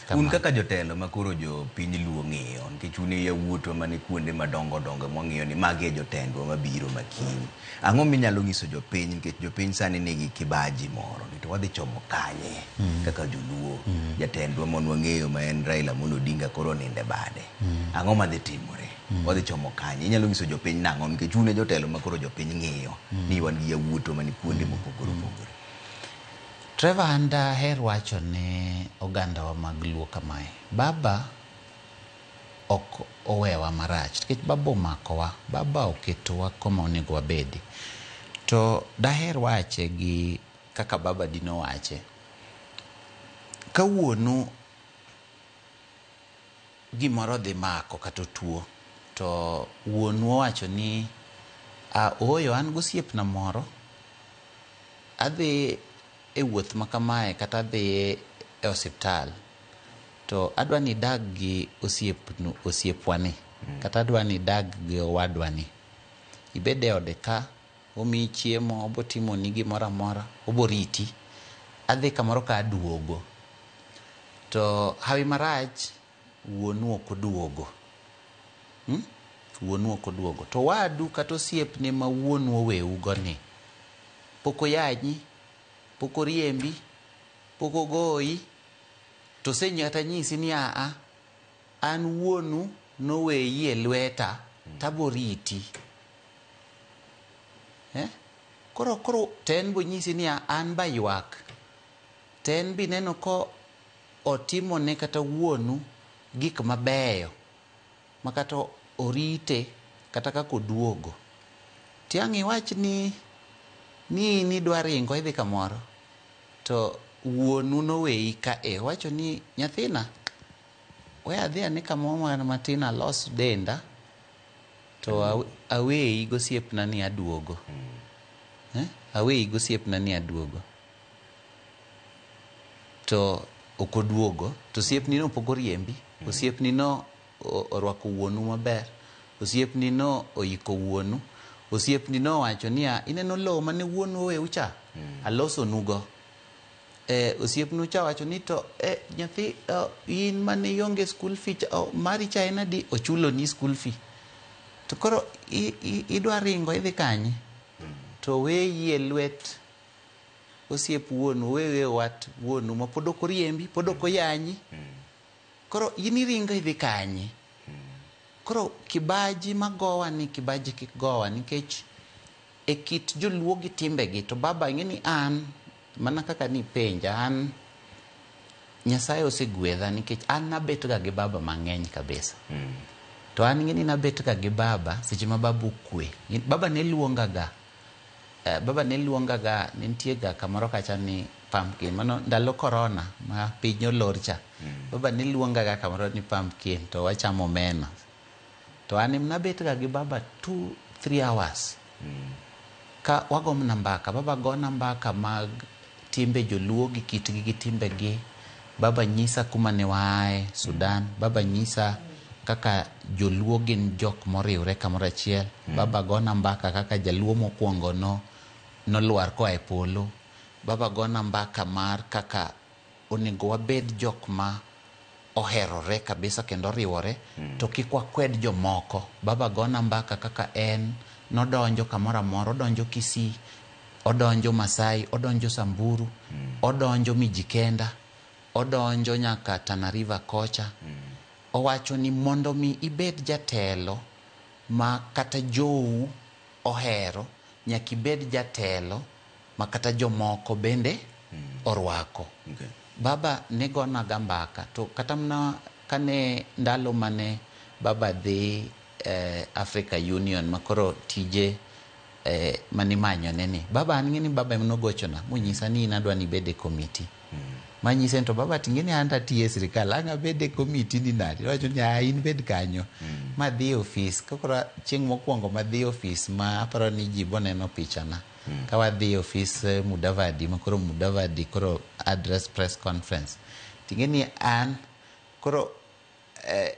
Un kaka jotelo ma koro jopiny Luo ng'iyo, nikech un e yawuotwa mani kuonde madongo dongo mwang'iyo ni magi e jotendwa mabiro makiny. Ang'o minyalo nyiso jopiny nikech jopiny sani nigi kibaji moro ni to wadhi chomo kanye kaka joluo. Jatendwa mon wang'eyo ma en Raila Amolo Odinga koro onindo e bade. Ang'o madhi timore? Wadhi chomo kanye? Inyalo nyiso jopiny nang'o nikech un e jotelo ma koro jopiny ng'iyo ni wan gi yawuotwa mani kuonde mopogore opogore. Trevor, an daher wacho ne ogandawa mag Luo kamae. Baba ok owewa marach nikech baba omakowa, baba oketowa koma onego wabedi. To daher wache gi kaka baba dino wache. Ka wuonu gimoro dhi mako kata otuo, to wuonu owacho ni ooyo an gosiepna moro adhi e wuoth ma kamae kata adhi e osiptal to adwa ni idag gi osiepwani kata adwa ni idag gi owadwani. Ibed e ode ka, omiyi chiemo, obotimoni gimoro amora, oboriti. Adhi kamoro ka aduogo. To hawi marach, wuonu ok oduogo. Wuonu ok oduogo. To wadu kata osiepne ma wuonu oweugo ni, pok oyanyi, pok oriembi, pok ogoyi, to osenyata nyisi ni aa, an wuonu noweyi e lweta, taboriti. Koro to en bonyisi ni an ba ywak. To en bineno ko otimone kata wuonu gik mabeyo ma kata orite kata kaka oduogo. Tiang' iwach ni in idwa ringo idhi kamoro to wuonu noweyi ka e owacho ni nyathina we adhi ane kamoro matin alos denda to aweyi gosiepna ni aduogo. Aweyi gosiepna ni aduogo. To ok oduogo, to osiepni no pok oriembi, osiepni no orwako wuonu maber, osiepni no oiko wuonu, osiepni no owacho niya, ineno lowo mane wuonu oweu cha, alosonugo. Osiepnu cha owacho ni to nyathi in mane ionge school fee cha, mari cha en adi, ochuloni school fee. To koro idwa ringo idhi kanye? To weyi e lwet osiep wuonu, wewe wat wuonu ma pod ok oriembi, pod ok oyanyi. Koro in iringo idhi kanye? Koro kibaji magowa ni kibaji kik gowa nikech e kit joluo gi timbegi to baba ing'e ni an mana kaka nipenja an Nyasaye osegwedha nikech an nabet ga gi baba mang'eny kabisa. To an ing'e ni nabet ga gi baba seche ma baba okwe. Baba ne luonga ga. Baba ne luonga ga, ne nitie ga kamoro kacha ni pumpkin. Mano ndalo corona ma piny olor cha. Baba ne luonga ga kamoro ni pumpkin to wachamo omena. To an ema nabet ga gi baba 2-3 hours. Ka wago mana mbaka, baba gona mbaka mag timbe joluo gi kitgi gi timbegi. Baba nyisa kuma ne waaye, Sudan. Baba nyisa kaka joluo gin jok moriwre kamoro achiel. Baba gona mbaka kaka jaluo mokwongo nolwar koa e polo. Baba gona mbaka mar kaka onego wabed jok ma oherore kabisa kendo oriwore, to kik wakwed jomoko. Baba gona mbaka kaka en nodonjo kamoro amora, odonjo Kisii, odonjo Masai, odonjo Samburu, odonjo Mijikenda, odonjo nyaka Tana River kocha. Owacho ni mondo mi ibed jatelo ma kata jou ohero, nyaka ibed jatelo ma kata jomoko bende orwako. Baba ne gona ga mbaka to kata mana kane ndalo mane baba dhi Africa Union ma koro tije manimanyone ni baba an ng'e ni baba ema nogochona monyisa ni in adwa ni ibed e komiti. Manyise ni to baba ting'e ni an tatiyo e sirikal ang' abed e komiti ni nadi? Owacho ni in bed kanyo. Madhi e ofis kakoro chieng' mokwongo madhi e ofis ma aparo ni ji boneno pichana. Ka wadhi e ofis Mudavadi ma koro Mudavadi koro address press conference. Ting'e ni an koro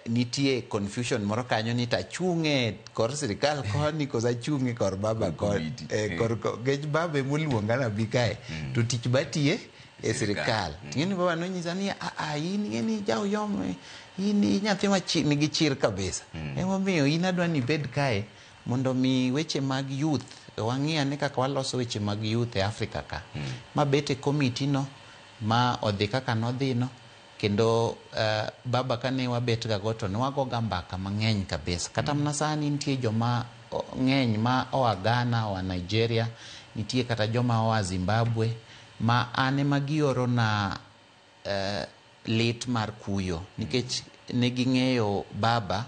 Nitie confusion moro kanyo ni tachung' e kor sirikal koni koso achung' e kor baba koni. Komiti. Kor nikech baba emoluonga nabi kae to tich batiye e sirikal. Ting'eni baba nonyisa ni "Ah, in ing'eni ja Uyoma, in nyathi ma nigi chir kabisa. Emomiyo in adwa ni ibed kae mondo mi weche mag youth wang'i ane kaka waloso weche mag youth e Afrika ka." Ma bet e komiti no ma odhi kaka nodhi no kendo baba kane wabet ga go to ne wagoga mbaka mang'eny kabisa. Kata mana sani nitie joma ng'eny ma oa Ghana, oa Nigeria, nitie kata joma oa Zimbabwe ma an ema gioro na lit mar kuyo nikech ne ging'eyo baba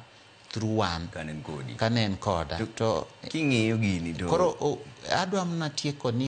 through wan Kane en kodi. Kane en koda to King'iyo gini to koro adwa mana tieko ni